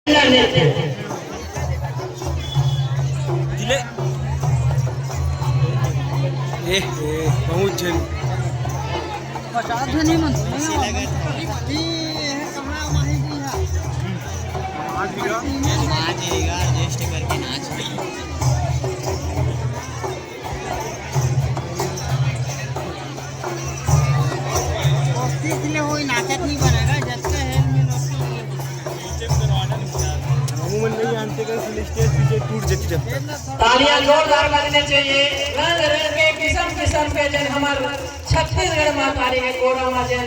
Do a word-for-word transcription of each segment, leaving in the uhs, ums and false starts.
नृत्य। दिले। ए, ए, बहुत झन। पचास झन ही मन। कोशिश ले होई, नाचत नहीं बनेगा, जब से हेल में लोग अमूमन नहीं जानते कि स्टेज पीछे टूट जाती जब तक। तालियां जोरदार बजने चाहिए। रंग रंग के, किस्म किस्म के, जन हमर छत्तीसगढ़ मातारी के कोरा मा जन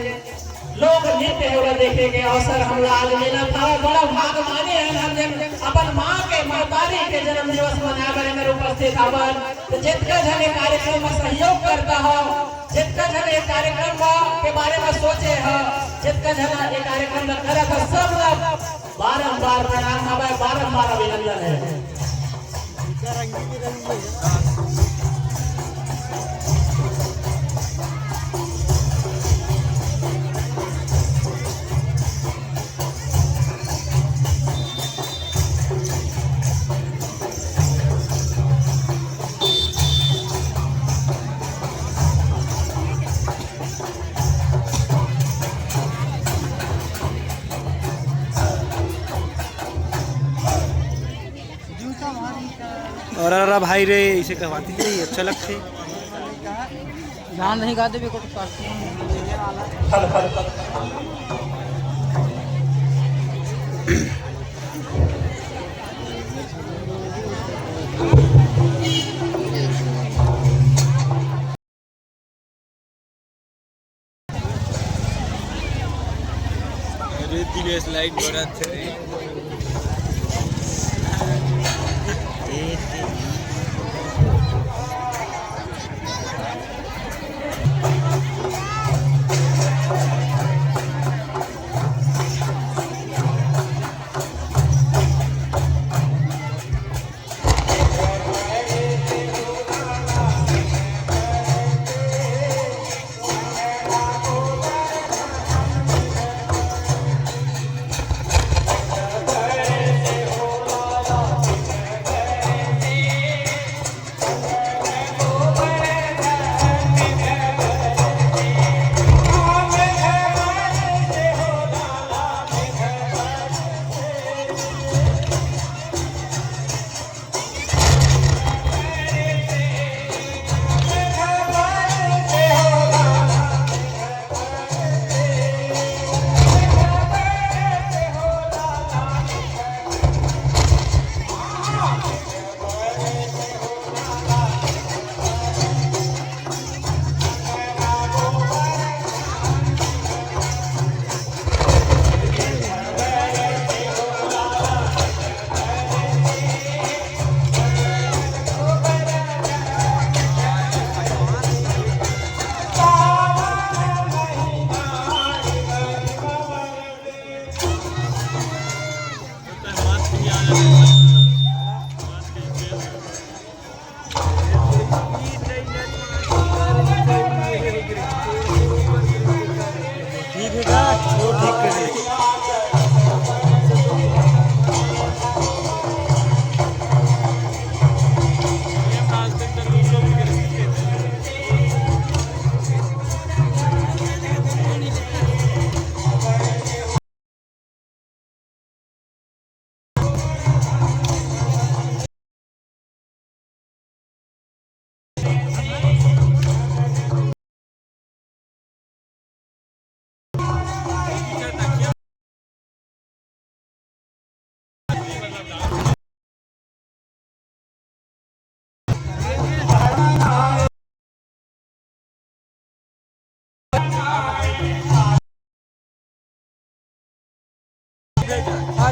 लोक नृत्य हे, ओला देखे के अवसर हमला आज मिलत हवय। बड़ा भाग माने हन हम जन अपन माँ के, महतारी के जन्म दिवस मनाए बर एमेर उपस्थित हवन। तो जतका झन ये कार्यक्रम में सहयोग करता हो, जतका झन ये कार्यक्रम मा, के बारे में सोचे हो, जतका झन ये कार्यक्रम ला करत हो, सब ला बारंबार प्रणाम हवय, बारंबार अभिनंदन हे। और अरे भाई रे, इसे कहवाती नहीं, अच्छा लगते। गान नहीं गाते भी कुछ करते हैं। अरे दिनेश, लाइट बरत हे रे।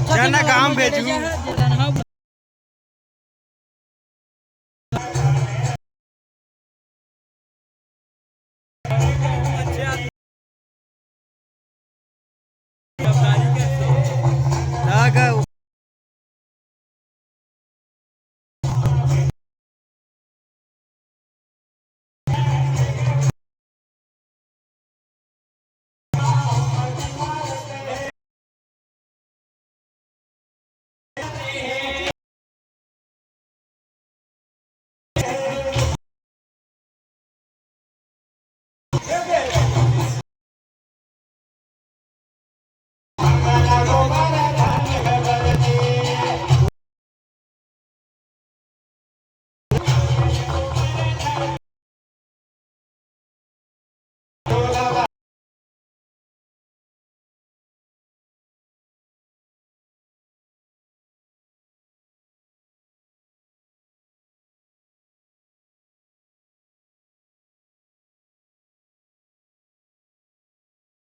जाना काम भेजू।